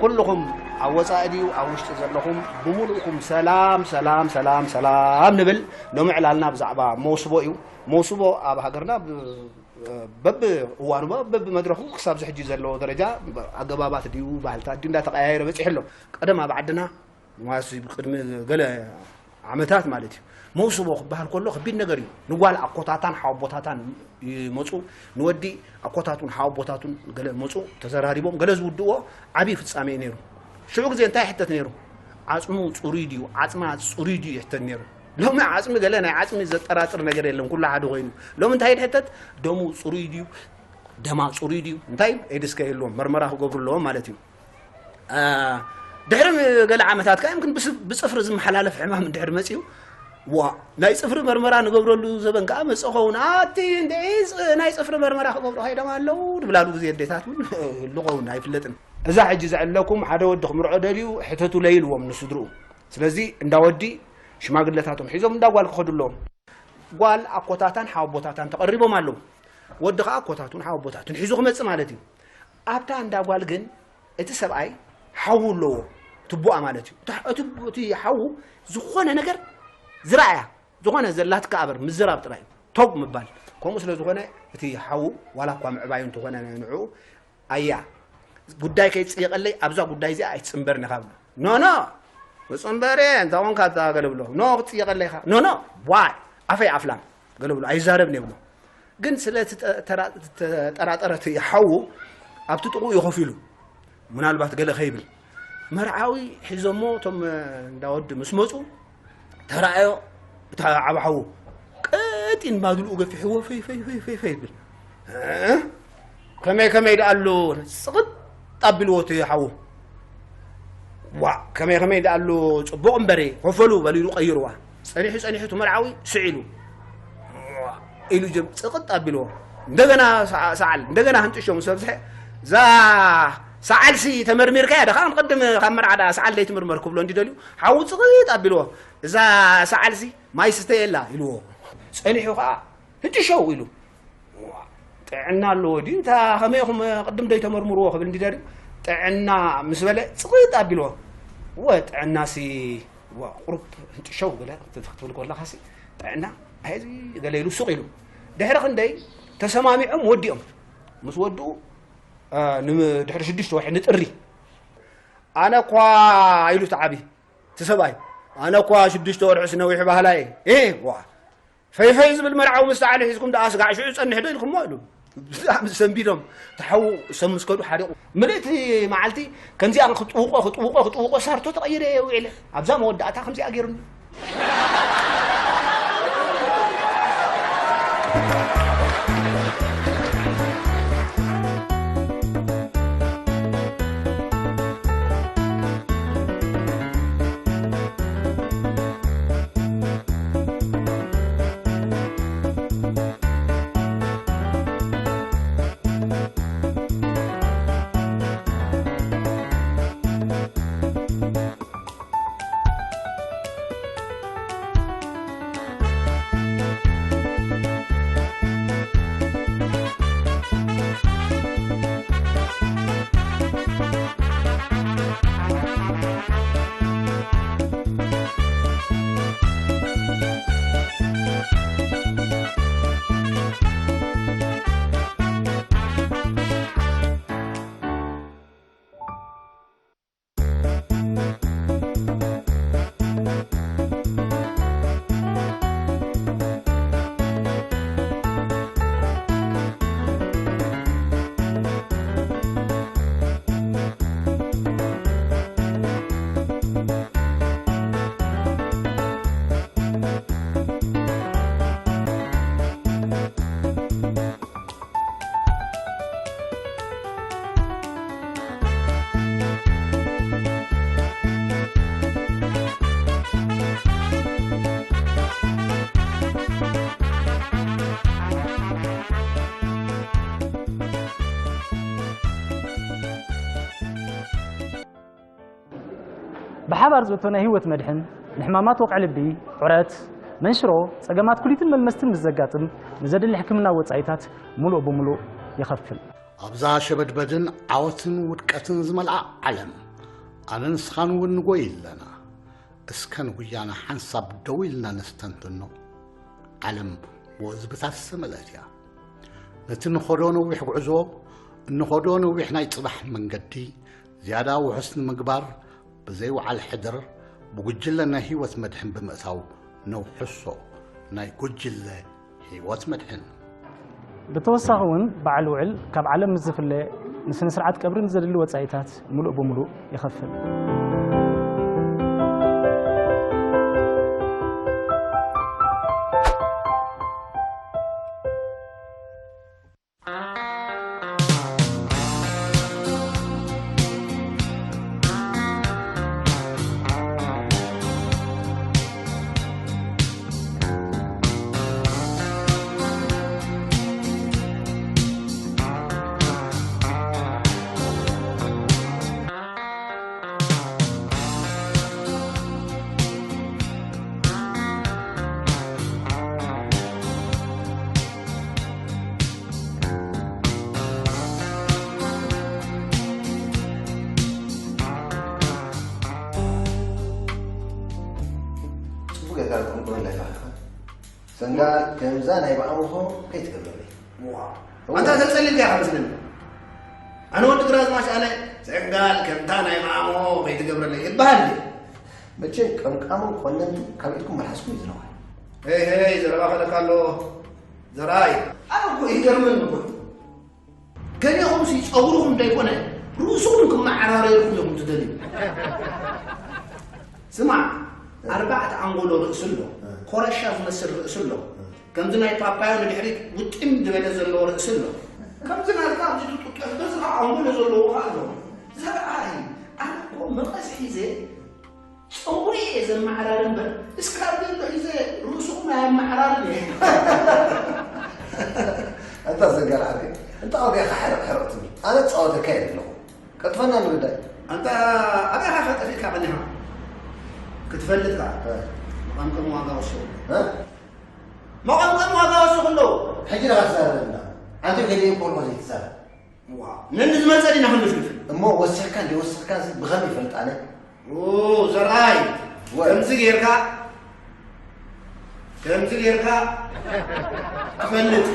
ኩልኹም ኣብ ወጻኢ ድዩ ኣብ ውሽጢ ዘለኹም ብምሉእኩም ሰላም ሰላም ሰላም ሰላም ንብል። ሎሚ ዕላልና ብዛዕባ መውስቦ እዩ። መውስቦ ኣብ ሃገርና ብ- በብ እዋኑ በብ መድረኹ ክሳብ ዝሕጂ ዘለዎ ደረጃ ኣገባባት ድዩ ባህልታት ድዩ እንዳተቀያየረ በጺሑ ኣሎ። ቀደም ኣብ ዓድና ማሲ ቅድሚ ገለ ዓመታት ማለት እዩ። መውስቦ ክበሃል ከሎ ከቢድ ነገር እዩ። ንጓል ኣኮታታን ሓወቦታታን ይመፁ፣ ንወዲ ኣኮታቱን ሓወቦታቱን ገለ መፁ ተዘራሪቦም ገለ ዝውድዎ ዓብዪ ፍጻሜ እዩ ነይሩ። ሽዑ ግዜ እንታይ ይሕተት ነይሩ? ዓፅሙ ፅሩይ ድዩ ዓፅማ ፅሩይ ድዩ ይሕተት ነይሩ። ሎሚ ዓፅሚ ገለ ናይ ዓፅሚ ዘጠራጥር ነገር የለን፣ ኩሉ ሓደ ኮይኑ። ሎሚ እንታይ ይሕተት? ደሙ ፅሩይ ድዩ ደማ ፅሩይ ድዩ እንታይ ኤድስ ከይህልዎም መርመራ ክገብሩ ኣለዎም ማለት እዩ። ድሕሪ ገለ ዓመታት ከ ምክን ብፅፍሪ ዝመሓላለፍ ሕማም እንድሕር መፅኡ ዋ ናይ ፅፍሪ መርመራ ንገብረሉ ዘበን ከዓ መፅ ኸውን ኣቲ ናይ ፅፍሪ መርመራ ክገብሩ ከይዶም ኣለዉ ድብላሉ ግዜ ኣዴታት እውን ህሉ ኸውን ኣይፍለጥን። እዛ ሕጂ ዘዕለኩም ሓደ ወዲ ክምርዖ ደልዩ ሕተቱ ለይልዎም ንስድርኡ። ስለዚ እንዳወዲ ሽማግለታቶም ሒዞም እንዳጓል ክኸዱ ኣለዎም። ጓል ኣኮታታን ሓወቦታታን ተቐሪቦም ኣለዉ። ወዲ ከዓ ኣኮታቱን ሓወቦታቱን ሒዙ ክመፅእ ማለት እዩ። ኣብታ እንዳጓል ግን እቲ ሰብኣይ ሓዉ ኣለዎ፣ ትቡኣ ማለት እዩ። እቲ ሓዉ ዝኾነ ነገር ዝረኣያ ዝኾነ ዘላትካ ኣበር ምዝራብ ጥራይ እዩ። ቶግ ምባል ከምኡ ስለ ዝኾነ እቲ ሓዉ ዋላ እኳ ምዕባዩ እንተኾነ ንዕኡ ኣያ ጉዳይ ከይፅየቀለይ ኣብዛ ጉዳይ እዚኣ ኣይትፅንበርን ኢኻ ብሎ። ኖ ኖ ምፅንበሬ እንተ ኾንካ እታ ገለ ብሎ ኖ ክትፅየቀለይ ኢኻ ኖ ኖ ዋይ ኣፈይ ኣፍላም ገለ ብሎ ኣይዛረብን እየ ብሎ። ግን ስለ እቲ ተጠራጠረ እቲ ሓዉ ኣብቲ ጥቕኡ እዩ ኮፍ ኢሉ ምናልባት ገለ ከይብል መርዓዊ ሒዞሞ እቶም እንዳወዲ ምስ መፁ ተራኣዮ። እታ ዓብ ሓዉ ቀጢን ባድልኡ ገፊሕዎ ፈይ ፈይ ፈይ ፈይ ፈይ ይብል። ከመይ ከመይ ደኣሉ ፅቕጥ ኣቢልዎ እቲ ሓዉ። ዋ ከመይ ከመይ ደኣሉ ፅቡቕ እምበሪ ኮፈሉ በሊሉ ቀይርዋ። ፀኒሑ ፀኒሑ እቲ መርዓዊ ስዒሉ ኢሉ ጀም ፅቕጥ ኣቢልዎ። እንደገና ሰዓ- ሰዓል እንደገና ህንጥሾ ምስ በዝሐ እዛ ሰዓልሲ ተመርሚርካያ ደኻ ቅድም ካብ መርዓ ደኣ ሰዓል ደይትምርመር ክብሎ እንዲ ደልዩ ሓዉ ፅቕጥ ኣቢልዎ። እዛ ሰዓልሲ ማይ ስተየላ ኢልዎ። ፀኒሑ ከዓ ህንጥሸው ኢሉ ጥዕና ኣለዎ ድዩ እታ ከመይኹም ቅድም ደይተመርምርዎ ክብል እንዲ ደልዩ ጥዕና ምስ በለ ፅቕጥ ኣቢልዎ። ወ ጥዕናሲ ዋ ቁሩብ ህንጥሸው ገለ ክትብል ከለኻሲ ጥዕና ኣይዚ ገለ ኢሉ ሱቕ ኢሉ ድሕሪ ክንደይ ተሰማሚዖም ወዲኦም ምስ ወድኡ ድሕሪ ሽዱሽተ ወርሒ ንጥሪ ኣነ እኳ ኢሉ እቲ ዓቢ እቲ ሰብኣይ ኣነ እኳ ሽዱሽተ ወርሕስ ነዊሑ ባህላ እየ እ ዋ ፈይፈይ ዝብል መርዓዊ ምስ ተዓሊ ሒዝኩም ደኣ ስጋዕ ሽዑ ጸንሕ ዶ ኢልኩሞ ኢሉ ብጣዕሚ ሰንቢዶም ተሓዉ ሰብ ምስ ከዱ ሓሪቑ ምልእቲ መዓልቲ ከምዚኣ ክጥውቆ ክጥውቆ ክጥውቆ ሳርቶ ተቐይረ እየ ውዒለ ኣብዛ መወዳእታ ከምዚኣ ገይሩኒ። ብሓባር ዝእቶ ናይ ህይወት መድሕን ንሕማማት ወቕዒ ልቢ፣ ቁረት፣ መንሽሮ፣ ጸገማት ኩሊትን መልመስትን ምስ ዘጋጥም ንዘድሊ ሕክምና ወጻኢታት ሙሉእ ብሙሉእ ይኸፍል። ኣብዛ ሸበድበድን ዓወትን ውድቀትን ዝመልኣ ዓለም፣ ኣነ ንስኻን እውን ንጎይ ኣለና። እስከ ንጉያና ሓንሳብ ደው ኢልና ነስተንትኖ። ዓለም ብህዝብታት ዝተመልአት እያ። ነቲ ንኸዶ ነዊሕ ጉዕዞ፣ እንኸዶ ነዊሕ ናይ ጽባሕ መንገዲ ዝያዳ ውሑስ ንምግባር፣ ብዘይ ወዓል ሕድር ብጉጅለ ናይ ህይወት መድሕን ብምእታው ነውሕሶ። ናይ ጉጅለ ህይወት መድሕን። ብተወሳኺ እውን በዓል ውዕል ካብ ዓለም ምስ ዝፍለ ንስነ ስርዓት ቀብሪ ንዘድሊ ወጻኢታት ምሉእ ብምሉእ ይኸፍል። ጽቡቅ ጌርካ ትቕንጥበላ ኢኻ። ሰንጋል ከምዛ ናይ ብኣምኾ ከይትገብረለይ። ዋ፣ ኣንታ ተጸሊልካ ኢኻ መስለኒ። ኣነ ወዲ ግራዝማች ኣነ ሰንጋል ከምታ ናይ ብኣምኾ ከይትገብረለይ ይበሃል ድዩ? መቸም ቀምቃምን ቆነንትን ካብ ኢድኩም መልሓስኩም እዩ ዝነውሕ። ሄይ፣ ሄይ፣ ዘረባ ከለካ ኣሎ። ዘርኣይ፣ ኣነ እኮ ይገርመኒ እኮ። ገሊኹምሲ ጸጉርኹም ዘይኮነ ርእስኹም ክመዓራረየልኩም ኢኹም ትደልዩ። ስማዕ፣ ኣርባዕተ ኣንጎሎ ርእሲ ኣሎ፣ ኮረሻ ዝመስል ርእሲ ኣሎ፣ ከምዚ ናይ ፓፓዮ ንድሕሪት ውጥም ዝበለ ዘለዎ ርእሲ ኣሎ። ከምዚ ናትካ ኣብዚ ትጥጡሕ ገጽኻ ኣንጎሎ ዘለዎ ኸኣ ኣሎ። ዘርኣይ፣ ኣነ እኮ መቐስ ሒዘ ጸጉሪ እየ ዘመዓራሪ እምበር፣ እስካብ ዘሎ ሒዘ ርእስኹም ኣየመዓራርን እየ። ኣንታ ዘጋር ዓርከይ፣ እንታ ወዲኻ ሕርቕ ሕርቕ ትብል? ኣነ እጻወተካ እየ ዘለኹ። ቀልጥፈና ንርዳእ። ኣንታ ኣበይ ኢኻ ጠፊእካ ቀኒኻ? ክትፈልጥ ከኣ፣ እ። መቐምቀሚ ዋጋ ወሲኹ። እ? መቐምቀሚ ዋጋ ወሲኹ ኣለዉ። ሕጂ ዲኻ ትዛረብ ኣለኻ? ኣንተ ከደይ እኮ ኣለኹ ዘይትዛረብ። ዋ፣ ነንዝመጸ ዲና ክንፍልፍል? እሞ ወሲኽካ እንደ ወሲኽካ እዚ ብኸመይ ይፈልጥ ኣነ? ኦ፣ ዘርኣይ፣ ወ- ከምዚ ጌርካ፣ ከምዚ ጌርካ ትፈልጥ።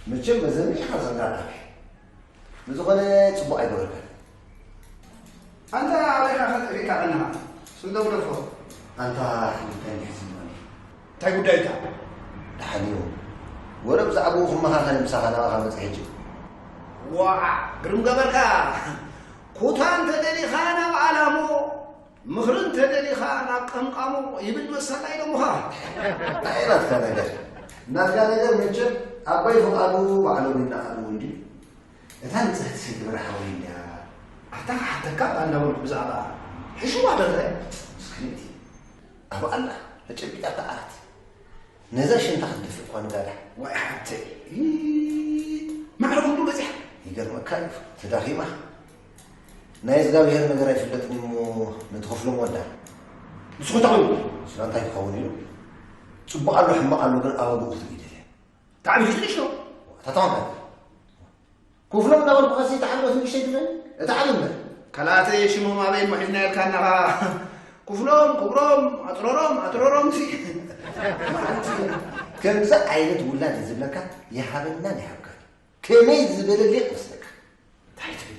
መቸም መዘኒ ኢኻ ዘጋጣሚ። ብዝኾነ ጽቡቕ ኣይገበርካን። ኣንታ ኣበይ ኢኻ ጠፊእካ ቀኒኻ? ስንዶ ግደፎ። ኣንታ ሕልፍካ እንዲሕ ዝመኒ። እንታይ ጉዳይ እታ? ደሓን እዩ። ወረ ብዛዕባኡ ክመኻኸር ምሳኻ ናባኻ መጽእ ሕጂ። ዋዓ፣ ግርም ገበርካ። ኩታ እንተ ደሊኻ ናብ ኣላሞ፣ ምኽሪ እንተ ደሊኻ ናብ ቀምቃሞ ይብል መሰላ ኢሎምኻ። እንታይ ናትካ ነገር? ናትካ ነገር መቸም ኣባይ ፍቓዱ ባዕሎም ይነኣዱ እንድዩ። እታ ንጽህቲ ሰይትብርሃ ሓወይ እንድያ። ኣታ ክሓተካ እባ እንዳበልኩ ብዛዕባ ሕሽዋ በርሀ። ምስክነይቲ። ኣብ ኣላ ተጨቢጣ እታ ዓራት። ነዛ ሽንታ ክትድፍእ እኳ ንጋዳ። ዋይ ሓብተይ። ኢ፣ ማዕረ ክንዱ በጺሓ። ይገርመካ እዩ። ተዳኺማ። ናይ እግዚኣብሔር ነገር ኣይፍለጥን እዩ እሞ ነቲ ክፍሎም ወዳ። ንስኹም እንታይ ኮይኑ? ስለ እንታይ ክኸውን ኢሉ? ጽቡቕ ኣሎ ሕማቕ ኣሎ ግን ኣባግኡ ክትርኢ ደልየ። ብጣዕሚ እዩ ትንሽ ነው። ታታዋን ክፍሎም እናበልኩ ኸሲ እታ ሓልወት ንእሽተይ ትብለኒ? እታ ዓቢ እምበር። ካልኣተይ ሽሞም ኣበይ እሞ ሒዝና ኢልካ እናኻ ክፍሎም፣ ክብሮም፣ ኣጥረሮም፣ ኣጥረሮም ሲ። ከምዚ ዓይነት ውላድ እዩ ዝብለካ፣ ይሃበናን ይሃብካን። ከመይ ዝበለ ሊቕ መስለካ? እንታይ ትብል?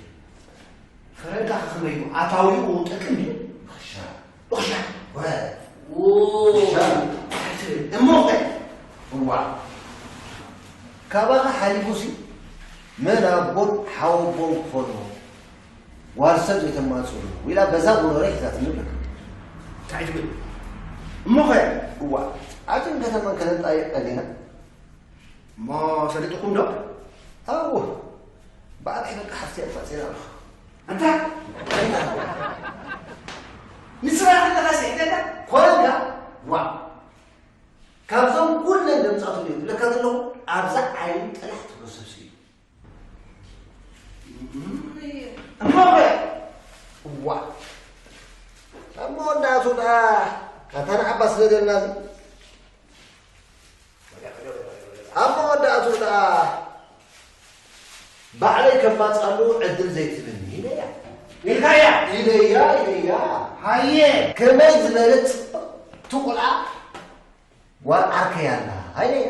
ፈረንካ ከመይ እዩ? ኣታዊኡ ጠቅም ድዩ? ብኽሻ። ብኽሻ። ወ- ዎ። ብኽሻ። እንታይ ትብል? እሞ ኸ? እዋ። ካባኻ ሓሊፉሲ መን ኣቦን ሓወቦን ክኾኑ ጓል ሰብ ዘይተማጽኡ ኢላ በዛ ጎረሮ ሒዛትኒ ብለካ። እንታይ ትብል? እሞ ኸ? እዋ። ዓድን ከተማን ከነጣይቕ ቀሊና። እሞ ፈሊጥኩም ዶ? ኣዎ። ባዕለይ በቃ ሓፍቲ ኣፋጺና ኣለኹ። ኣንታ? ንስኻ ከለኻ ስሒተካ? ኮነካ? ዋ። ካብዞም ኩለን ደምጻቱ ድዩ ዝብለካ ዘለኹ ኣብዛ ዓይኒ ጠላሕ ትብሎ ሰብሲ እዩ። እሞ ኸ? እዋ። ኣብ መወዳእቱ ደኣ ኣታ ንዓባ ስለ ደልና ኣብ መወዳእቱ ደኣ ባዕለይ ከማጻሉ ዕድል ዘይትህብኒ ኢለያ። ኢልካያ? ኢለያ፣ ኢለያ። ሃየ። ከመይ ዝበለት ጽብቕቲ ቆልዓ ጓል ዓርከይ ኣላ። ኢለያ።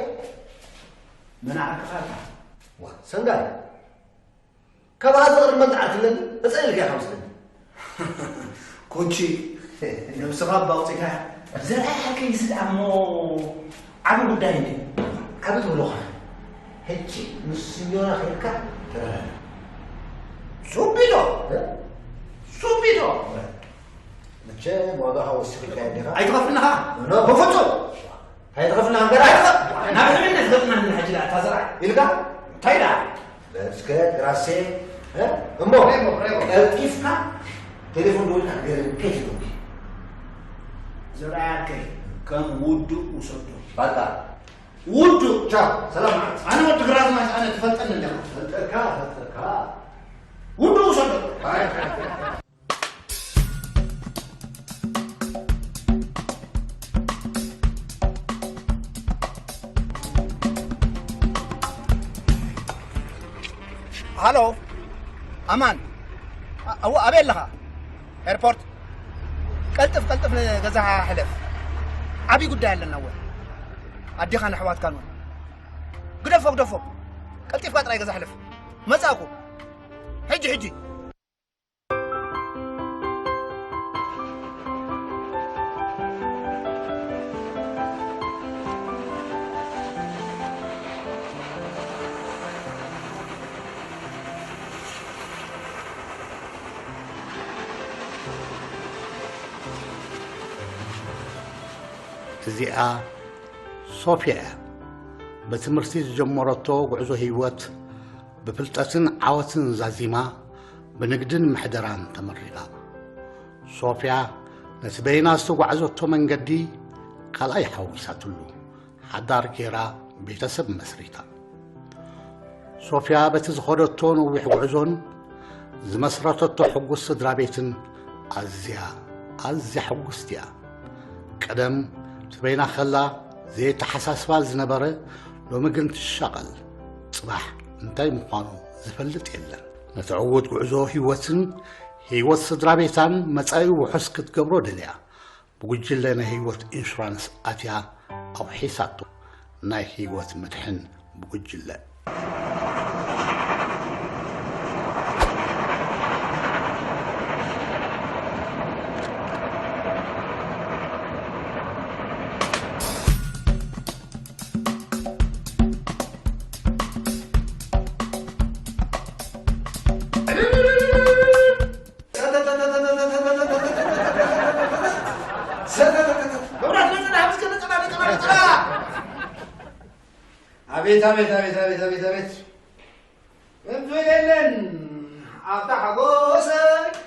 መን ዓርክኻ ኣታ? ዋ፣ ሰንጋይ። ካብኣ ዝቕርብ መን ትዓርክለኒ? እፀ ኢልካ ኢኻ መስለኒ። ኮቺ፣ ነብስኻ እባ ኣውፂእካያ። ዘርኣይ ዓርከይ እዚ ደኣ እሞ ዓቢ ጉዳይ እንድዩ። ዓቢ ትብሎ ኸ? ሕጂ ምስ ስኞና ኸይድካ ተረዳዳ። ሱቢዶ? እ? ሱቢዶ? መቸም ዋጋኻ ወሲኽልካ እንዲኻ። ኣይትኸፍልኻ? ኖ። በፍጹም። ኣይትኸፍልኻ እምበር። ኣይትኸፍ-፣ ናብ ሕልምነት ገጥና እንድና ሕጂ ደኣ እታ ዘርኣይ። ኢልካ? እንታይ ደኣ? እስከ ግራሴ፣ እ? እሞ ሬሞ፣ ሬሞ። ቀልጢፍካ ቴሌፎን ደዊልካ ንገረኒ ከይትደውል። ዘርኣይ ዓርከይ፣ ከም ውዱእ ውሰዶ። ባቃ። ውዱእ። ቻው፣ ሰላም መዓልቲ። ኣነ ወዲ ግራዝማች ኣነ ትፈልጠኒ ኣለኻ። ፈልጠካ፣ ፈልጠካ። ውዱእ ውሰዶ። ኣይ። ሃሎ፣ ኣማን። ኣ-፣ ኣዎ፣ ኣበይ ኣለኻ? ኤርፖርት። ቀልጥፍ፣ ቀልጥፍ ንገዛኻ ሕለፍ። ዓብዪ ጉዳይ ኣለና እወ። ኣዴኻን ኣሕዋትካን እውን። ግደፎ፣ ግደፎ። ቀልጢፍካ ጥራይ ገዛ ሕለፍ። መጻእኩ። ሕጂ፣ ሕጂ። እዚኣ ሶፍያ እያ። ብትምህርቲ ዝጀመረቶ ጉዕዞ ህይወት ብፍልጠትን ዓወትን ዛዚማ ብንግድን ምሕደራን ተመሪቓ። ሶፍያ ነቲ በይና ዝተጓዕዘቶ መንገዲ ካልኣይ ሓዊሳትሉ። ሓዳር ገይራ ቤተሰብ መስሪታ። ሶፍያ በቲ ዝኸደቶ ነዊሕ ጉዕዞን ዝመስረተቶ ሕጉስ ስድራ ቤትን ኣዝያ፣ ኣዝያ ሕጉስቲ እያ። ቀደም እቲ በይና ከላ ዘየተሓሳስባ ዝነበረ ሎሚ ግን ትሻቐል። ጽባሕ እንታይ ምዃኑ ዝፈልጥ የለን። ነቲ ዕዉት ጉዕዞ ህይወትን ህይወት ስድራ ቤታን መጻኢ ውሑስ ክትገብሮ ደልያ። ብጉጅለ ናይ ህይወት ኢንሹራንስ ኣትያ ኣውሒሳቶ። ናይ ህይወት መድሕን ብጉጅለ። መብራት መጸና፣ ምስ ከነ ጸና፣ ጸና፣ ጸና። ኣቤት፣ ኣቤት፣ ኣቤት፣ ኣቤት፣ ኣቤት፣ ኣቤት። ከምዚ የለን። ኣብታ ሓጎሰ፣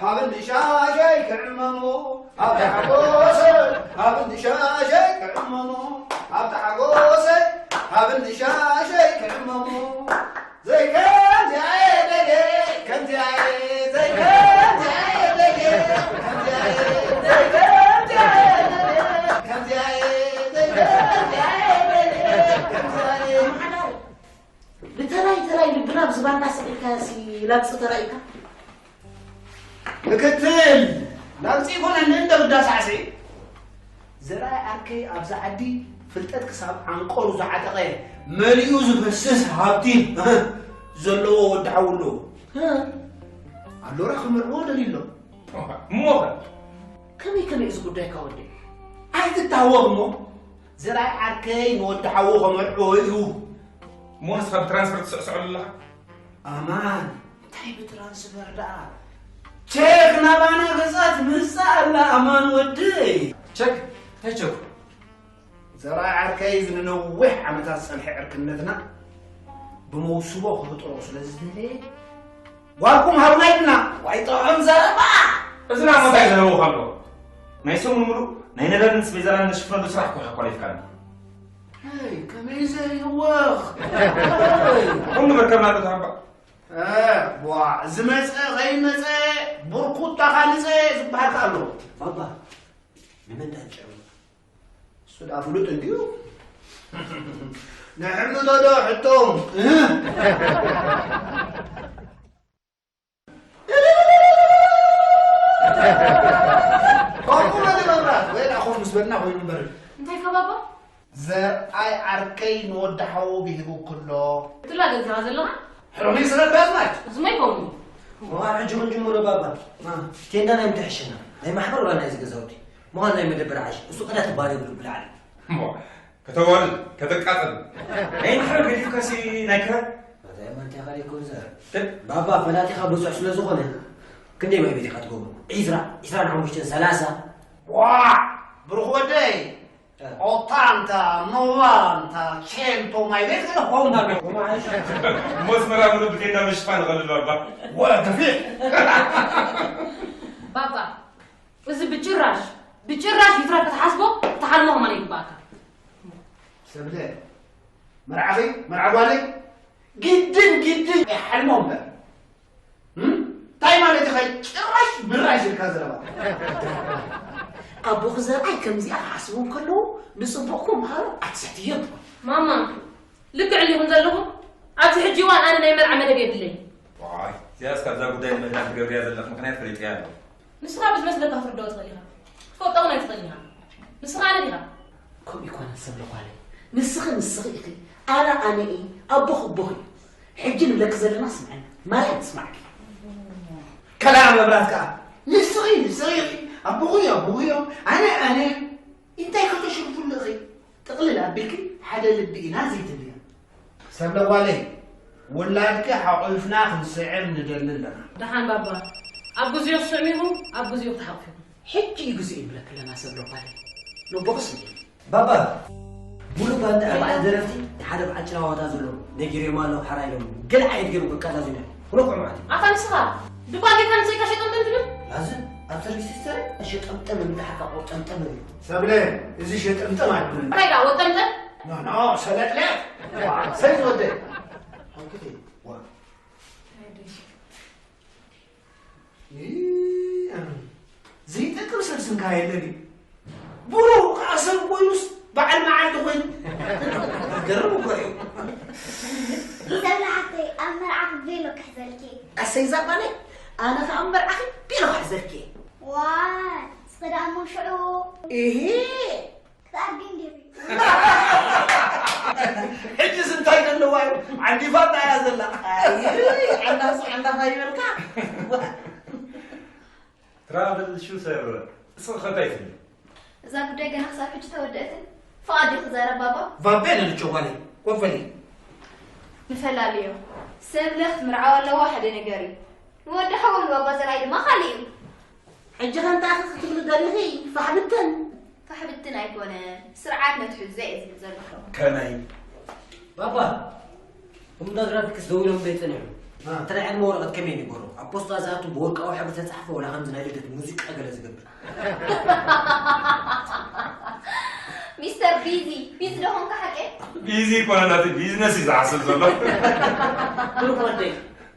ሃብን ድሻሸይ ክዕመሞ። ኣብታ ሓጎሰ፣ ሃብን ድሻሸይ ክዕመሞ። ኣብታ ሓጎሰ፣ ሃብን ድሻሸይ ክዕመሞ። ዘይከምዚኣየ ደልየ፣ ከምዚኣየ፣ ዘይከምዚኣየ ደልየ፣ ከምዚኣየ፣ ዘይከምዚኣየ ደልየ፣ ከምዚኣየ፣ ዘይከምዚኣየ ደልየ፣ ከምዚኣየ። ብተራይ ተራይ ልብና ብዝባንካ ስዒልካሲ ላግጺ ተራኢካ? ምክትል፣ ላግጺ ይኮነኒ እንደ ብዳ ሳዕስዒ። ዘርኣይ ዓርከይ ኣብዚ ዓዲ ፍልጠት ክሳብ ዓንቀሩ ዝዓጠቐ፣ መሊኡ ዝፈስስ ሃብቲ ዘለዎ ወዲ ሓው ኣለዎ። እ? ኣሎራ ክምርዕዎ ደልዩ ኣሎ። እሞ ኸ? ከመይ ከመይ እዚ ጉዳይካ ወደይ? ኣይትታወቕ እሞ። ዘርኣይ ዓርከይ ንወዲ ሓዉ ከመርዕዎ እዩ። እሞ ንስኻ ብትራንስፈር ትስዕስዐሉ ኣለኻ? ኣማን፣ እንታይ ብትራንስፈር ደኣ? ቼክ ናባና ገጻ ትምጻእ ኣላ፣ ኣማን ወደይ። ቼክ? እንታይ ቼክ? ዘርኣይ ዓርከይ፣ እዚ ንነዊሕ ዓመታት ዝጸንሐ ዕርክነትና ብመውስቦ ክብጥሮ ስለ ዝደለየ፣ ጓልኩም ሃቡና ኢልና። ዋይ ጥዑም ዘረባ! እዚ ናብ ምንታይ ዝህልውካ ኣሎ? ናይ ሰሙን ምሉእ ናይ ነዳድን ስቤዛናን ንሽፍነሉ ስራሕ እኮ ኢኻ ኣኳሊፍካና። ሄይ፣ ከመይ ዘይህወኽ? ሄይ! ቁም ነገር ከም ናቱ ተሃባ። እ፣ ቧዕ፣ ዝመጸ ኸይመጸ ብርኩታ ካልጸ ዝበሃል ከኣ ኣሎ። ባባ፣ ንመን ደኣ ንጨርም? እሱ ደኣ ፍሉጥ እንድዩ። ንሕምቶ ዶ ሕቶ? እ? እምበር እንታይ ከባባ? ዘርኣይ ዓርከይ ንወዲ ሓዉ ብሂቡ ክሎ። እትላ ገዚኻ ዘለኻ? ሕሩኒ ስለ ዳዝማች። እዝሞ ይኸውን እዩ። እዋን ሕጂ ክንጅምሮ ባባ። ቴንዳ ናይ ምትሕሽና ናይ ማሕበር ወላ ናይ ዝገዛውቲ ምዃን ናይ መደበር ዓሽ እሱ ቀዳ ትባል ይብሉ ብላዕሊ። እሞ ከተዋርድ ከተቃጥል። ናይ ድሕር ገዲፍካሲ ናይ ክራር እንታይ ማንታ ይኻል ይኮን ዘር እ? ባባ ፈላጢኻ ብዙሕ ስለ ዝኾነ ክንደይ ማይ ቤት ኢኻ ትገብሩ ዒስራ ዒስራን ሓሙሽተን ሰላሳ ዋ ብሩኽ ወደይ ኦታንታ ኖቫንታ ቼንቶ ማይ ቤት ገለ ሆንዳ እሞ ኣስመራ ምሉእ ብቴንዳ ምሽፋን ይኸልል ባባ። ወላ ገፊሕ ባባ እዚ ብጭራሽ ብጭራሽ ሂትራ ክትሓስቦ ክትሓልሞ ከማን ይግባእካ። ሰብለ መርዓኺ መርዓ ጓለይ ግድን ግድን ይሓልሞ እምበር እም? እንታይ ማለት ኢኻ ጭራሽ ብራሽ ኢልካ ዘረባ ኣቦኺ ዘርኣይ ከምዚኣ ክሓስቡ እንከለዉ ንፅቡቕኩም ሃሮ ኣይትሰትዮም ማማ ልክዕ እንዲኹም ዘለኹም። ኣብዚ ሕጂ እዋን ኣነ ናይ መርዓ መደብ የብለይ። ዋይ እዚኣስ ካብዛ ጉዳይ ንምሕዳግ ትገብርያ ዘለኽ ምኽንያት ፈሊጠያ ኣለኹ። ንስኻ ብዝመስለካ ክትርድኦ ትኽእል ኢኻ። ክትፈልጦ እውን ኣይትኽእል ኢኻ። ንስኻ ኣነ ዲኻ? ከምኡ ይኮነ ሰብ ለኳለ ንስኺ ንስኺ ኢኺ ኣነ ኣነ እየ ኣቦኺ ኣቦኺ እዩ ሕጂ ንብለኪ ዘለና ስምዐና ማርያም ትስማዕኪ ከላ መብራት ከዓ ንስኺ ንስኺ ኢኺ ኣቦኹ እዩ ኣቦኹ እዮም ኣነ ኣነ እንታይ ከተሽርፉሉ ኢኺ ጥቕልል ኣቢልኪ ሓደ ልቢ ኢና ዘይትብልያ ሰብለ ጓለይ ውላድኪ ሓቑፍና ክንስዕር ንደሊ ኣለና ደሓን ባባ ኣብ ግዜኡ ክትስዕሙ ኢኹም ኣብ ግዜኡ ክትሓቑፉ ኢኹም። ሕጂ እዩ ግዜኡ ንብለኪ ኣለና ሰብ ለኳለ ነቦኺ ስምዒ ባባ ሙሉእ ባንዲ ኣርባዕተ ደረፍቲ ሓደ በዓል ጭራ ዋታ ዘሎ ነጊሮም ኣለዉ ሓራ ኢሎም ገለ ዓይነት ገይሮም ከቃዛዙና ኩለኩም ማለት እዩ ኣታ ንስኻ ድኳን ጌርካ ንሰይካ ሸጠምጠም ትብል? ላዝን ኣብ ሰርቪስ ሂስተሪ ሸጠምጠም እንዳሓካ ቆርጠምጠም እዩ ሰብለ እዚ ሸጠምጠም ኣይኮነን እንታይ ደኣ ወጠምጠም? ኖ ኖ ሰለጥለጥ ሰይ ዝወደ ሓንክቲ ዋ ዘይጠቅም ሰብ ስንካ የለን እዩ ብሩህ ከዓ ሰብ ኮይኑስ በዓል መዓልቲ ኮይኑ ገርም እኮ እዩ ሰብለ ሓፍተይ ኣብ መርዓኺ ቤሎ ክሕዘልኪ ኣሰይ ዛባነይ ኣነ ከዓ መርዓኺ ቤሎ ክሕዘልኪ ዋይ እስኺ ደኣ እሞ ሽዑ እሄ ክትኣርጊ እንዲኺ ሕጅስ እንታይ ዘለዋ እዩ ዓንዲፋ እንዳያ ዘላ ዓንዳሱ ዓንዳፋ ይበልካ ትራቭል ሹ ሰር እስኺ ከ እንታይ ትብሊ? እዛ ጉዳይ ገና ክሳብ ሕጂ ተወደአትን ፍቓድ ዲኺ ዘረብ ባባ? ቫቤ ነልቸው ጓለይ ኮፈሊ ንፈላልዮ። ሰብ ለኽ ምርዓው ኣለዋ ሓደ ነገር እዩ። ንወዲ ሓወ ንባባ ዘርኣይ ድማ ካልእ እዩ። ሕጂ ከ እንታይ ክትብሊ ደሊኺ ፋሕብትን ፋሕብትን ኣይኮነን ስርዓት ነትሕዞ እየ ዝብል ዘለኹ። ከመይ? ባባ እምዳ ግራፊክስ ደው ኢሎም ዘይጸኒሑ እተ ናይ ዕድመ ወረቐት ከመይ ንገሩ ኣብ ፖስታ ዝኣቱ ብወርቃዊ ሕብሪ ተጻሕፈ ወላ ከምዚ ናይ ልደት ሙዚቃ ገለ ዝገብር ሚስተር ቢዚ ቢዚ ዶ ኾንካ ሓቀይ? ቢዚ ይኮነ ናቲ ቢዝነስ እዩ ዝሓስብ ዘሎ ብሩክ ወደይ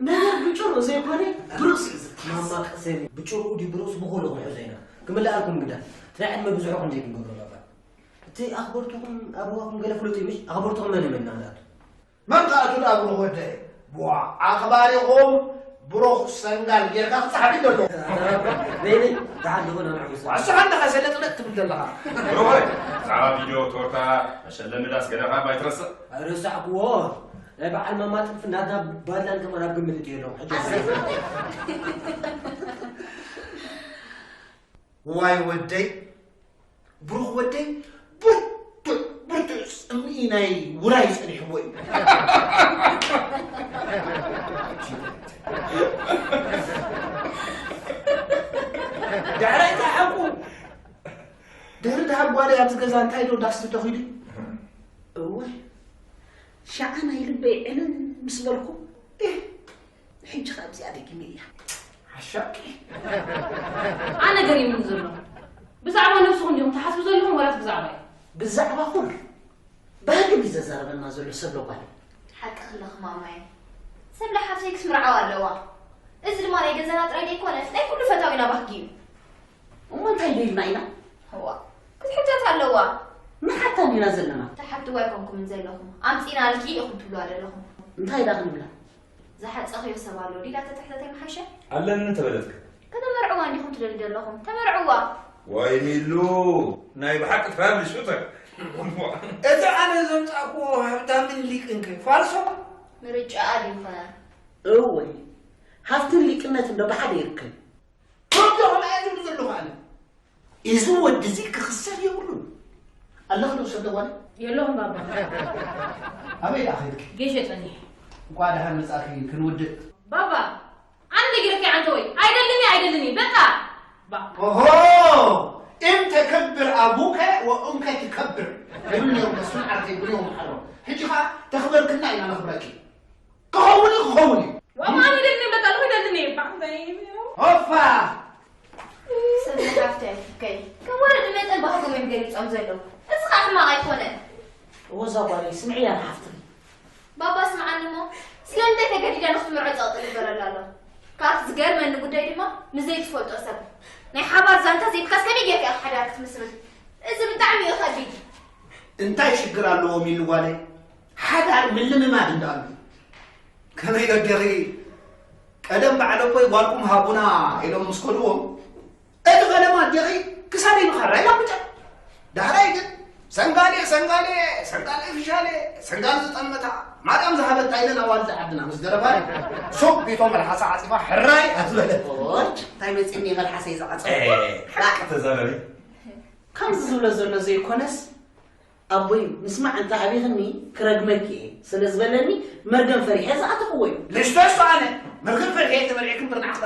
ነገር ብጭሩ ዘይኮነ ብሩስ እዩ ዝትሓስ ማማ ቅሰኒ ብጭሩ ድዩ ብሩስ ብኹሉ ክንሕዞ ኢና ክምልኣልኩም ግዳ እቲ ናይ ዕድመ ብዙሑ ከምዘይ ክንገብሮ ባባ እቲ ኣኽበርትኹም ኣብዋኹም ገለ ፍሉጥ እዩ ምሽ ኣኽበርትኹም መን መን ናት መምጣቱ ዳብሩ ወደ ዋ ኣኽባሪኹም ብሩኽ ሰንጋል ጌርካ ክጻሓፍ ይደሎ በይነይ ደሓን ዝኾነ ንዕጉስ ዋሱ ሓንዳኻ ሰለጥለጥ ትብል ዘለኻ ብሩኸይ ብዛዕባ ቪድዮ ቶርታ መሸለሚ ዳስ ገለኻ ማይትረስእ ኣይረሳዕክዎ ናይ በዓል ማማ ጥልፊ ናትና ባድላን ከማን ኣብ ግምት እትዮ ኣለኹ ሕጂ ዋይ ወደይ ብሩኽ ወደይ ብርቱዕ ብርቱዕ ጽምኢ ናይ ውራይ ጸኒሕዎ እዩ ዳሕራይ ተሓቁ ድሕሪ ደሃብ ጓለይ ኣብዚ ገዛ እንታይ ዶ ዳስ ተተኺሉ እወ ሸዓ ናይ ልበይ ዕልል ምስ በልኩ ሕጂ ከ ኣብዚኣ ደጊመያ ሓሻቂ ኣነ ገሪሙኒ ዘሎ ብዛዕባ ነብስኹም ዲኹም ትሓስቡ ዘለኹም ዋላስ ብዛዕባ እዩ ብዛዕባኹም ባህግም እዩ ዘዛረበና ዘሎ ሰብ ለጓል ሓቂ ክለኽ ማማየ ሰብ ለሓፍተይ ክትምርዓው ኣለዋ እዚ ድማ ናይ ገዛና ጥራይ ዘይኮነ ናይ ኩሉ ፈታዊና ባህጊ እዩ እሞ እንታይ ዶ ኢልና ኢና እዋ ክትሕተት ኣለዋ ንሓታ ዲና ዘለና ተሓትዋ ኣይኮንኩምን ዘለኹም ኣምፂናልኪ ኢኹም ትብልዋ ዘለኹም እንታይ ዳ ክንብላ ዝሓፀኽዮ ሰብ ኣሎ ዲላ ተትሕተተይ ምሓሸ ኣለኒ እንተበለትክ ከተመርዕዋ እንዲኹም ትደልዩ ዘለኹም ተመርዕዋ ወይ ሚሉ፣ ናይ ብሓቂ ትራብል ሹተር። እቲ ኣነ ዘምጻእክዎ ሃብታምን ሊቅን ከ ፋርሶ? ምርጫ ኣልዩኸ? እወ፣ ሃብትን ሊቅነትን ዶ ብሓደ ይርከብ? ዶብ ዶ ከምኣ እየ ዝብሉ ዘለኹ ኣነ። እዚ ወዲ እዚ ክኽሰር የብሉን። ኣለኺ ዶ ሰብ ደዋለ? የለኹም ባባ። ኣበይ ደኣ ኸይድኪ? ጌሸ ጸኒሐ። እንኳዕ ደሓን መጻእኪ ክንውድእ። ባባ፣ ኣነ ነጊረኪ ኣንተ ወይ? ኣይደልን እየ፣ ኣይደልን እየ። በቃ። ባ- ኦሆ! እም ተከብር ኣቡከ ወእምከ ትከብር። ይብሉ እዮም፣ እሱን ዓርከይ ብሉ እዮም ሓሮ። ሕጂ ኸኣ ተኽበርክና ኢና ነኽብረኪ። ክኸውን እዩ፣ ክኸውን እዩ። ዋማ ኣነ ደልኒ በቃ፣ ኣልኩ ደልኒ እየ። ባዕዳይ እዩ። ሆፋ! ሰብ ሓፍተይ ኣይትከይ። ከም ወረዲ መጠን ባህጎም እዮም ገሊጾም ዘለዉ። እዚ ኸኣ ሕማቕ ኣይኮነን። እወ፣ እዛ ጓለይ፣ ስምዕያ ንሓፍትኺ። ባባ፣ ስምዓኒ እሞ፣ ስለምንታይ ተገዲዳ ንኽትምርዖ ጸቕጢ ይግበረላ ኣሎ? ካብቲ ዝገርመኒ ጉዳይ ድማ፣ ምስ ዘይትፈልጦ ሰብ ናይ ሓባር ዛንታ ዘይብካስ ከመይ ጌርካ ኢኻ ሓዳር ክትምስርት? እዚ ብጣዕሚ እዩ ኸቢድ። እንታይ ሽግር ኣለዎ ሚሉ ጓለይ? ሓዳር ምልምማድ እንዳኣሉ። ከመይ ገዲኺ? ቀደም በዓል ኣቦይ ጓልኩም ሃቡና ኢሎም ምስ ከድዎም፣ እቲ ፈለማ ኣዴኺ ክሳደይ ንኻራ ኢላ ብጫ። ዳሕራይ ግን ሰንጋሌ፣ ሰንጋሌ፣ ሰንጋሌ ፊሻሌ፣ ሰንጋል ዝጠመታ፣ ማርያም ዝሃበታ ኢለን ኣዋልድ ዓድና ምስ ደረፋ፣ ሱብ ቢቶ መልሓሳ ዓጺፋ ሕራይ ኣትበለት። ኦይ፣ እንታይ መጺእኒ መልሓሰይ ዝዓጸ? ኤ፣ ሓቂ ተዛረቢ። ከምዚ ዝብሎ ዘሎ ዘይኮነስ፣ ኣቦይ፣ ምስማዕ እንተ ኣቢኽኒ ክረግመኪ እየ ስለ ዝበለኒ፣ መርገም ፈሪሐ ዝኣተኽዎ እዩ። ልሽቶሽ ኣነ፣ መርገም ፈሪሐ ተመርዒክን ብርናዕታ።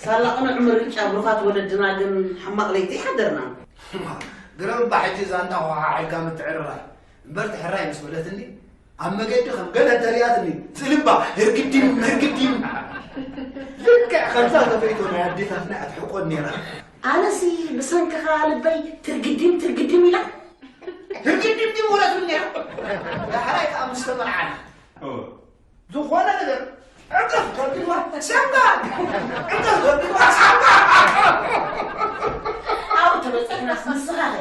ሳላ ቅኑዕ ምርጫ ብሩኻት ወለድና ግን ሕማቕ ለይቲ ይሓደርና። ግርም እባ ሕጂ ዛንታ ኳሓ ኢልካ ምትዕርራይ። እምበር ትሕራይ ምስ በለትኒ፣ ኣብ መገዲ ከም ገለ ተሪኣትኒ፣ ስልባ ህርግዲም፣ ህርግዲም። ልክዕ ከምዛ ተፈይቶ ናይ ኣዴታትና እያ ትሕቆን ነይራ። ኣነሲ ብሰንክኻ ልበይ ትርግዲም፣ ትርግዲም ኢላ። ህርግዲም ዲም ወላ ትብል ነይራ። ዳሕራይ ከኣ ምስ ተመርዓና። ኦ። ዝኾነ ነገር ዕቅፍ ከቢድዋ ሰንጋ፣ ዕቅፍ ከቢድዋ ሰንጋ። ኣብኡ ተበጺሕናስ ንስኻ ኸ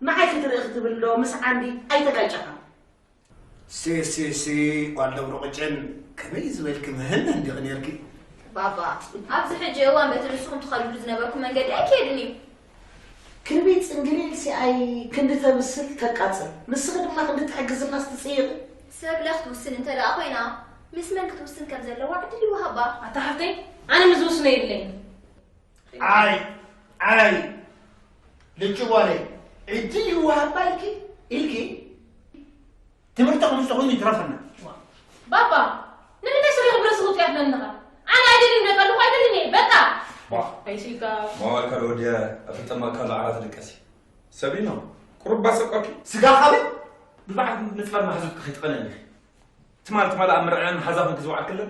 ንዓይ ክትርኢ ክትብል ዶ ምስ ዓንዲ ኣይተጋጨኻን? ሲ፣ ሲ፣ ሲ፣ ጓል ደብሩ ቅጭን፣ ከመይ ዝበልኪ ምህነን ዲኺ ኔርኪ? ባባ፣ ኣብዚ ሕጂ እዋን በቲ ንስኹም ትኸድሉ ዝነበርኩም መንገዲ ኣይክየድን እዩ። ክርቢት ጽንግሊል ሲኣይ ክንዲ ተብስል ተቃጽል፣ ንስኺ ድማ ክንዲ ትሕግዝናስ ትጽይቒ። ሰብ ለኽ ትውስን እንተ ደኣ ኮይና፣ ምስ መን ክትውስን ከም ዘለዋ ዕድል ይወሃባ። ኣታ ሓፍተይ፣ ኣነ ምስ ዝውስኖ የብለይን። ኣይ፣ ኣይ፣ ልቺ ጓለይ፣ ዕድል ይወሃባ ኢልኪ፣ ኢልኪ? ትምህርቲ ከምዚ ተኾይኑ ይትረፈና። ባባ፣ ንምንታይ ስለ ክብረ ስውጥ ያትለንኻ? ኣነ ኣይደልን ደቀልኹ ኣይደልን እየ፣ በቃ። ዋ። ኣይሲልካ። ማዋልካ ዶ ወዲያ ኣፍልጠማ ካሎ ዓራት ድቀሲ። ሰቢኖ፣ ቁሩባ ሰቆኪ። ስጋ ኻበ? ብባዕል ምጽላል ማሕዙት ከይትቐነ እንዲኺ። ትማል ትማል ኣብ መርዕን ሓዛኽን ክዝውዓል ክለን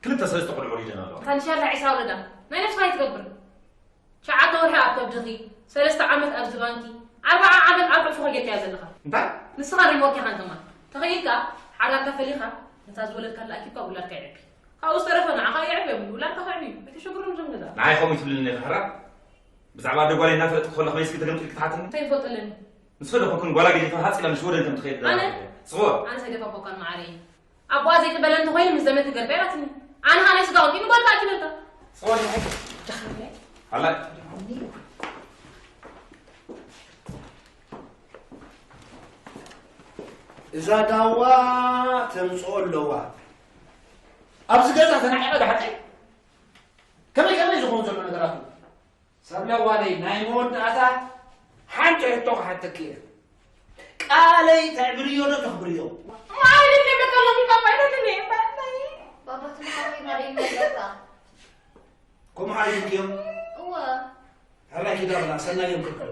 ክልተ ሰለስተ ቆልዑ ወሊደን ኣለዋ። ታንሻላ ዒሳ ወለዳ ናይ ነብስኻ ይትገብር። ትሽዓተ ወርሒ ኣብ ከብድኺ፣ ሰለስተ ዓመት ኣብዚ ባንኪ፣ ኣርብዓ ዓመት ኣብ ዕፉኸ ጌርካያ ዘለኻ። እንታይ? ንስኻ ሪሞት ኢኻ እንተማ። ተኸኢልካ፣ ሓዳርካ ፈሊኻ፣ ነታ ዝወለድካላ ኣኪብካ ውላድካ የዕቢ። ካብኡ ዝተረፈ ንዓኻ የዕቢ የብሉ፣ ውላድካ ከዕቢ እዩ። ኣይተሸግሮም እዞም ገዛ። ንዓይ ከምኡ ይትብልኒ ኢኻ ሕራይ? ብዛዕባ ኣደ ጓለይ እናፈለጥኩ ከለኹ መይስኪ ተገምጢልኪ ትሓትኒ? እንታይ ይፈልጠለኒ? ንስኺ ዶ ኮንክን ጓላ ገዲፋ ሃጽ ኢላ ንሽወደን ከም ትኸይድ ኣነ? ጽዎ። ኣነ ሰይደፋ እኮ እኳ ንማዓረይ። ኣቦኣ ዘይቅበለን እንተኾይኑ ምስ ዘመድ ክገርበ ኢላትኒ። ኣነ ኸኣ ናይ ስጋ ወርቂ ንጓል ተኣኪበልካ። ጽዎ ንሓይ። ደኽመ። ሃላይ። እዛ ዳዋ ተምጽኦ ኣለዋ። ኣብዚ ገዛ ተናዒቐ ዶ ሓቀይ? ከመይ ከመይ ዝኾኑ ዘሎ ነገራት? ሰብለ ጓለይ፣ ናይ መወዳእታ ሓንቲ ሕቶ ክሓተኪ እየ። ቃለይ ተዕብርዮ ዶ ተኽብርዮ? ማይ ልትብለካ ሎሚ ባባ ኣይደልን እየ፣ ባባይ። ባባ፣ ትምሓር ኮይና ደይ መለካ? ከምኡ ሓሊፍክዮም? እወ። ሕራይ ኪዳ በላ፣ ሰናይ እዮም ክብሉ።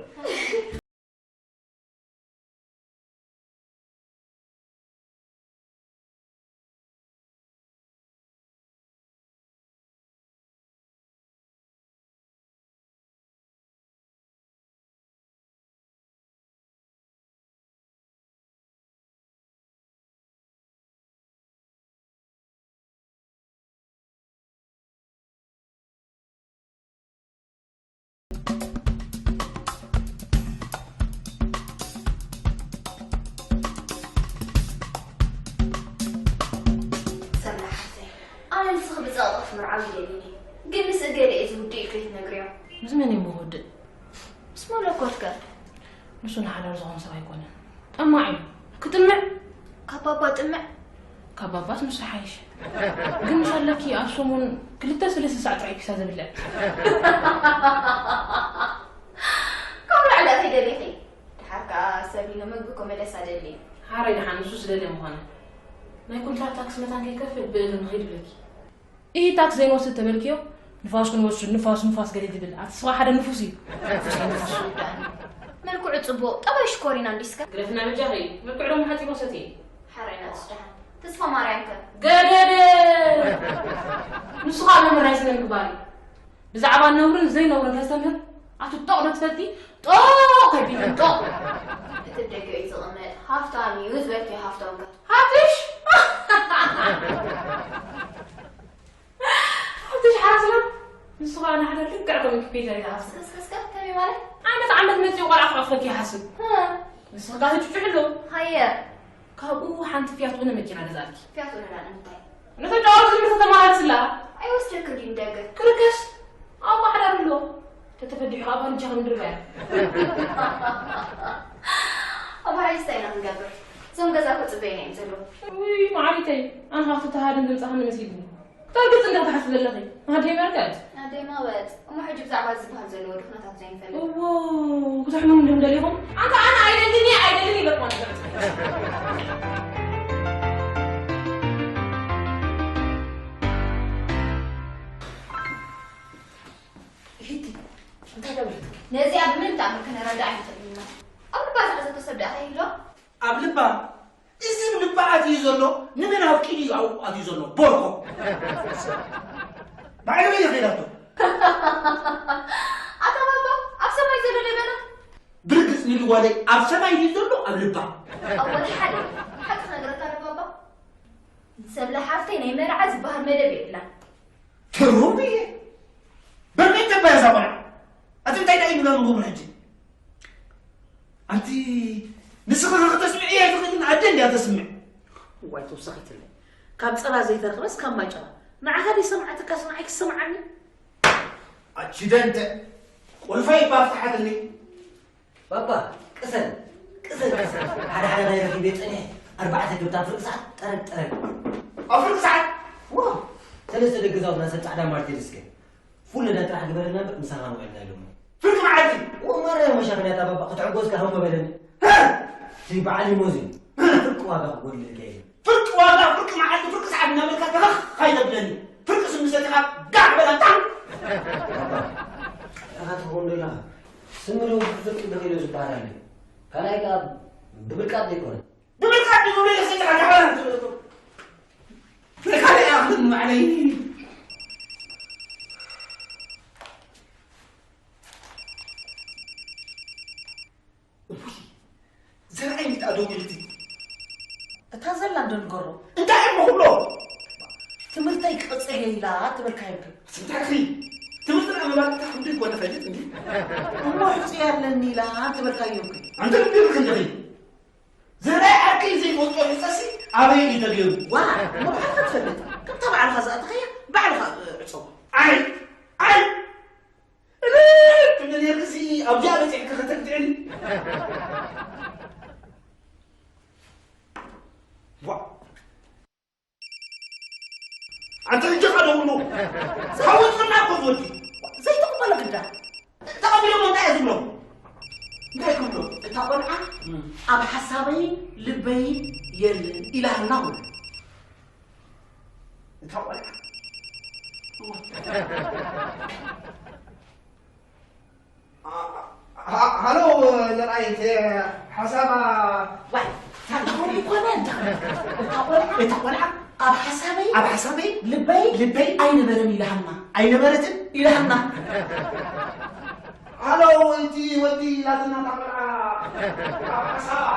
ሰምራ ሓፍተይ፣ ኣነ ንስኺ ብጸቕጢ ክትምርዓዊ ይደልን እየ። ግን ምስ እገለ እየ ዝውድእ ኢልኪ ትነግርዮ። ምስ መን እየ ምውድእ? ምስ ንሱ ንሓዳር ዝኾን ሰብ ኣይኮነን። ጠማዕ እዩ። ክጥምዕ? ካብ ባባ ጥምዕ? ካብ ባባስ ንሱ ሓይሽ። ግን ምስ ኣለኪ ኣብ ሰሙን ክልተ ሰለስተ ሳዕ ጥራይ ፒሳ ዝብልዕ። ካብ ላዕሊ ኣተይ ደሊኺ? ድሓር ከኣ ሰብ ኢሉ ምግቢ እኮ መለስ ኣደሊ። ሓራይ ደሓን ንሱ ስደልየ ምዃነ። ናይ ኮንትራት ታክስ መታን ከይከፍል ብእግሪ ንኸይድ ብለኪ። ኢሂ ታክስ ዘይንወስድ ተበልክዮ ንፋስ ክንወስድ ንፋስ ንፋስ ገለ ዝብል ኣቲ ስኻ ሓደ ንፉስ እዩ። ንፉስ እዩ ንፉስ። መልክዑ ጽቡቕ ጠባይ ሽኮሪና እንዲስከ። ግደፍና በጃኺ። መልክዑ ደሞ ሓጺቦ ሰትየ። ሓራይ ናትስ ደሓን። ተስፋ ማርያም ከ? ገደደ። ንሱ ኸኣ መምህር ናይ ስነ ምግባር እዩ። ብዛዕባ ነውርን ዘይነውርን ከስተምህር ኣቲ ጦቕ ዶ ትፈልጢ? ጦቕ ኣይቢልን ጦቕ። እቲ ደገ እዩ ዝቕመጥ ሃፍታም እዩ ዝበልክዮ ሃፍቶም ከ? ሃብትሽ። ሓድሽ ሓስላ ንሱ ኸኣ ንሓደ ልክዕ ከም ኮምፒተር ይሓስብ። እስከ እስከ እስከ ከመይ ማለት? ዓይነት ዓመት መጺኡ ቆልዓ ክቐፍለኪ ይሓስብ። እ። ንስኺ ከኣ ትጭጭሕሉ። ሃየ። ካብኡ ሓንቲ ፊያት ኡነ መኪና ገዛእልኪ። ፊያት ኡነ ደኣ ንምንታይ? ነተጫወቱ ዝምርቶ ተመላለስላ። ኣይወስደክን ድዩ ንደገ? ክርከስ ኣብኡ ሓዳር ኣሎ። ተተፈዲሑ ከኣ ባልጃ ከም ድርባያ። ኣባይ እንታይ ኢና ክንገብር? እዞም ገዛ እኮ ጽበዩና እዮም ዘለዉ። ውይ መዓሪተይ፣ ኣነ ካብቲ ተሃድን ድምጻኽን መሲልኒ። ተርግጽ እንዲኻ ትሓስቢ ዘለኺ? ኣደይ መርገጽ። ኣደይ ማወት። እሞ ሕጂ ብዛዕባ እዚ ዝበሃል ዘሎ ወዲ ኩነታት ዘይንፈልጥ። እዎ፣ ክትሕምኑ እንዲኹም ደሊኹም? ኣንታ ኣነ ኣይደልን እየ፣ ኣይደልን እየ በቃ ማለት ነው። ይህቲ፣ እንታይ ደብርትኪ? ነዚኣ ብምንም ተኣምር ክነረድኣ ኣይንኽእልን ኢና። ኣብ ልባ ዝሓዘቶ ሰብ ደኣ ከይህሎ? ኣብ ልባ? እዚ ኣብ ልባ ኣትዩ ዘሎ ንመን ኣፍቂዱ እዩ ኣብኡ ኣትዩ ዘሎ? ቦርኮ። ባዕሉ በየ ከይዳቶ። ኣታ ባባ፣ ኣብ ሰማይ ዘሎ ደበና? ብርግጽ ንልዋለይ ኣብ ሰማይ ድዩ ዘሎ ኣብ ልባ? ኣወል ሓደ ሓቂ ክነግረካ ዶ ባባ? ንሰብለ ሓፍተይ ናይ መርዓ ዝበሃል መደብ የብላን። ትሩም እየ። በመይ ተባያ እዛ ቆልዓ? ኣቲ እንታይ ደኣ ኢሉና ንኽብሉ ሕጂ? ኣንቲ ንስኺ ከተስምዕያ ኣይትኽእልን፣ ኣደ እንድያ ተስምዕ። እዋይ ተወሳኺትለይ። ካብ ጸባ ዘይተረኽበስ ካብ ማይ ጨባ። ንዓኻ ደይሰምዓትካስ ንዓይ ክሰምዓኒ? ኣቺደንተ ቁልፈይ እባ ፍትሓትኒ። ባባ፣ ቅሰን፣ ቅሰን፣ ቅሰን። ሓደ ሓደ ናይ ረኺበ ጸኒሐ፣ ኣርባዕተ ገብታ ፍርቂ ሰዓት ጠረግ፣ ጠረግ። ኣብ ፍርቂ ሰዓት? ዋ፣ ሰለስተ ደገ ዛውትና ሰብ ጻዕዳ ማርሴዲስ ከ። ፉል ነዳ ጥራሕ ግበረልና እምበር ምሳኻ ንውዕልና ኢሎሞ። ፍርቂ መዓልቲ? ዎ፣ ማርያም መሻኽንያታ ባባ፣ ክትዕጎስ ከ ሃው መበለኒ። ሃ! እቲ በዓል ሊሞዚን፣ ፍርቂ ዋጋ ክጎድለልካ የለን። ፍርቂ ዋጋ፣ ፍርቂ መዓልቲ፣ ፍርቂ ሰዓት እናበልካ ተኸኽ ኣይተብለኒ። ፍርቂ ስሚ ሰቲኻ ጋዕ በል ኣታ። ኣታ ትኸውን ዶ ኢኻ? ስሚ ዶ ፍርቂ ዶ ኢሉ ዝበሃል ኣሎ? ካልኣይ ከኣ ብብልቃጥ ዘይኮነ። ብብልቃጥ ዝብሎ ኢለ ሰቲኻ ጋዕ በል ኣታ። ካልኣይ ኣኽልን ማዕለይ። እውይ፣ ዘርኣይ ሚጣ ደዊልቲ። እታ ዘላ እንዶ ንገሮ። እንታይ እሞ ክብሎ? ትምህርተይ ክቕጽል እየ ኢላ ትበልካዮ ግን። እንታይ ትኽሪ? ትምህርቲ ደኣ ምባል እንታይ ከም ዘይኮነ ፈልጥ እንዲ? እሞ ሕጹይ ኣለኒ ኢላ ትበልካዮ ግን። ኣንተ ልቢ ይብልክ እንዲኺ። ዘርኣይ ዓርከይ ዘይፈልጦ ሕጸሲ ኣበይ እዩ ተገይሩ? ዋ፣ እሞ ባዕልኻ ትፈልጥ። ከምታ ባዕልኻ ዝኣተኸያ ባዕልኻ፣ እ፣ ዕጸዋ። ኣይ፣ ኣይ፣ እልል ትብል ነርክሲ ኣብዚኣ በጺሕኪ ከተግድዕኒ። ዋ። ኣንተ እጅኻ ደውሉ። ዝሃወት ፍና እኮ ዝወዲ። ዘይተቕበሎ ግዳ። ተቐቢሎም እንታይ እየ ዝብሎም? እንታይ ክብሎ? እታ ቆልዓ ኣብ ሓሳበይን ልበይን የለን ኢላህና እውን። እታ ቆልዓ። ሃ-፣ ሃሎ ዘርኣይ፣ እቲ ሓሳባ ዋይ፣ ሳንቲም ይኮነ እንዳ-፣ እታ ቆልዓ፣ እታ ቆልዓ ኣብ ሓሳበይ፣ ኣብ ሓሳበይ፣ ልበይ፣ ልበይ ኣይነበረን ኢላሃና። ኣይነበረትን? ኢላሃና። ሃሎ፣ እቲ ወዲ ላትና እታ ቆልዓ ኣብ ሓሳባ።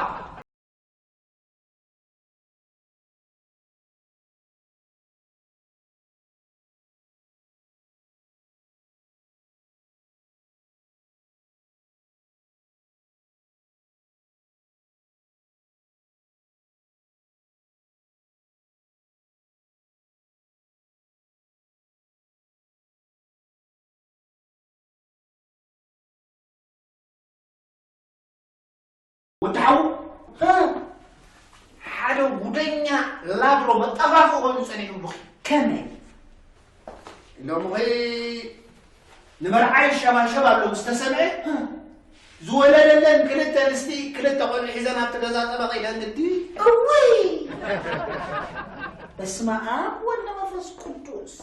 ወዲ ሓው፣ እ፣ ሓደ ጉደኛ ላድሮ መጠፋፍኢ ኮይኑ ጸኒሑ ብኺ። ከመይ? ሎምኺ ንመርዓ ይሸባሸብ ኣሎ ምስ ተሰምዐ፣ እ፣ ዝወለደለን ክልተ ኣንስቲ ክልተ ቆልዑ ሒዘን ኣብቲ ገዛ ጠበቕ ኢለን ግዲ። እውይ! በስመ ኣብ ወወልድ ወመንፈስ ቅዱስ።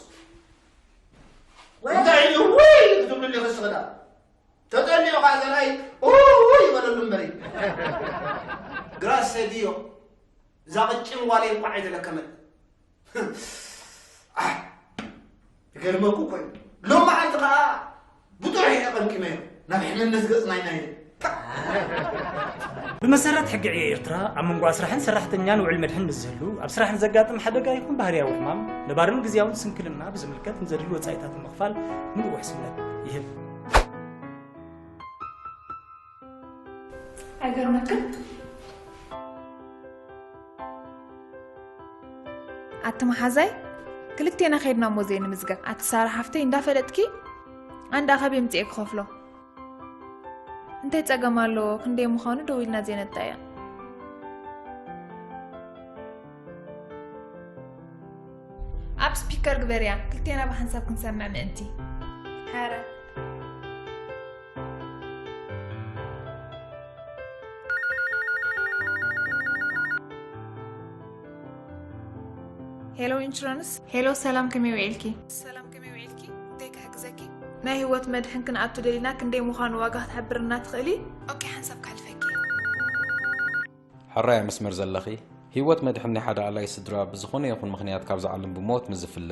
እንታይ ኢሉ እውይ ክትብሉ ኢኹ ስኽዳ? ተጠሊዑ ከዓ ዘርኣይ እውይ ይበለሉ እምበሪ። ግራስ ሰድዮ እዛ ቅጭን ጓለይ እንኳዕ ኣይተለከመት። ኣህ፣ ይገርመኩ ኮይኑ ሎም መዓልቲ ከዓ ብጥዑይ እየ ቀምቂመዮ ናብ ሕምነት ገጽ ናይ ናይለ። ብመሰረት ሕጊ ዕዮ ኤርትራ ኣብ መንጎ ኣስራሕን ሰራሕተኛን ውዕል መድሕን ምስ ዝህሉ ኣብ ስራሕ ንዘጋጥም ሓደጋ ይኹን ባህርያዊ ሕማም ነባርን ግዝያውን ስንክልና ብዝምልከት ንዘድሊ ወጻኢታት ንምኽፋል ምሉእ ውሕስነት ይህብ። ኣይገርመክን? ኣቲ መሓዛይ ክልቴና ከይድና እሞ ዘይንምዝገብ። ኣቲ ሳራ ሓፍተይ እንዳፈለጥኪ ኣንዳ ካበይ ምፅኤ ክኸፍሎ? እንታይ ፀገም ኣለዎ? ክንደይ ምዃኑ ደው ኢልና ዘይነጣያ። ኣብ ስፒከር ግበርያ ክልቴና ብሓንሳብ ክንሰምዕ ምእንቲ። ሓረ ሄሎ ኢንሹራንስ። ሄሎ ሰላም፣ ከመይ ውዒልኪ? ሰላም፣ ከመይ ውዒልኪ? እንታይ ክሕግዘኪ? ናይ ህይወት መድሕን ክንኣቱ ደሊና፣ ክንደይ ምዃኑ ዋጋ ክትሕብርና ትኽእሊ? ኦኬ፣ ሓንሳብ ከሕልፈኪ። ሕራይ መስመር ዘለኺ። ህይወት መድሕን ናይ ሓደ ኣላዪ ስድራ ብዝኾነ ይኹን ምኽንያት ካብዚ ዓለም ብሞት ምስ ዝፍለ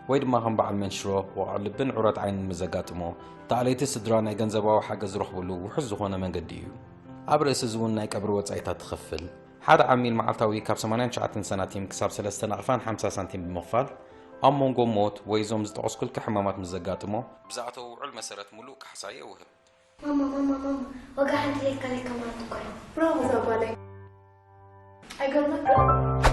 ወይ ድማ ከም በዓል መንሽሮ፣ ወቕዒ ልብን ዑረት ዓይንን ምስ ዘጋጥሞ፣ እቲ ኣለይቲ ስድራ ናይ ገንዘባዊ ሓገዝ ዝረኽብሉ ውሑስ ዝኾነ መንገዲ እዩ። ኣብ ርእሲ እዚ እውን ናይ ቀብሪ ወጻኢታት ትኸፍል። ሓደ ዓሚል መዓልታዊ ካብ ሰማንያን ትሽዓተን ሳንቲም ክሳብ ሰለስተ ናቕፋን ሓምሳ ሳንቲም ብምኽፋል፣ ኣብ መንጎ ሞት ወይ እዞም ዝጠቐስኩልኪ ሕማማት ምስ ዘጋጥሞ፣ ብዝኣተዎ ውዑል መሰረት ምሉእ ካሕሳ የውህብ። ማማ ማማ ማማ፣ ዋጋ ሓንቲ ሌካ ሌካ ማለት እኮ እዩ። ብራቮ እዛ ጓለይ። ኣይገርመክን?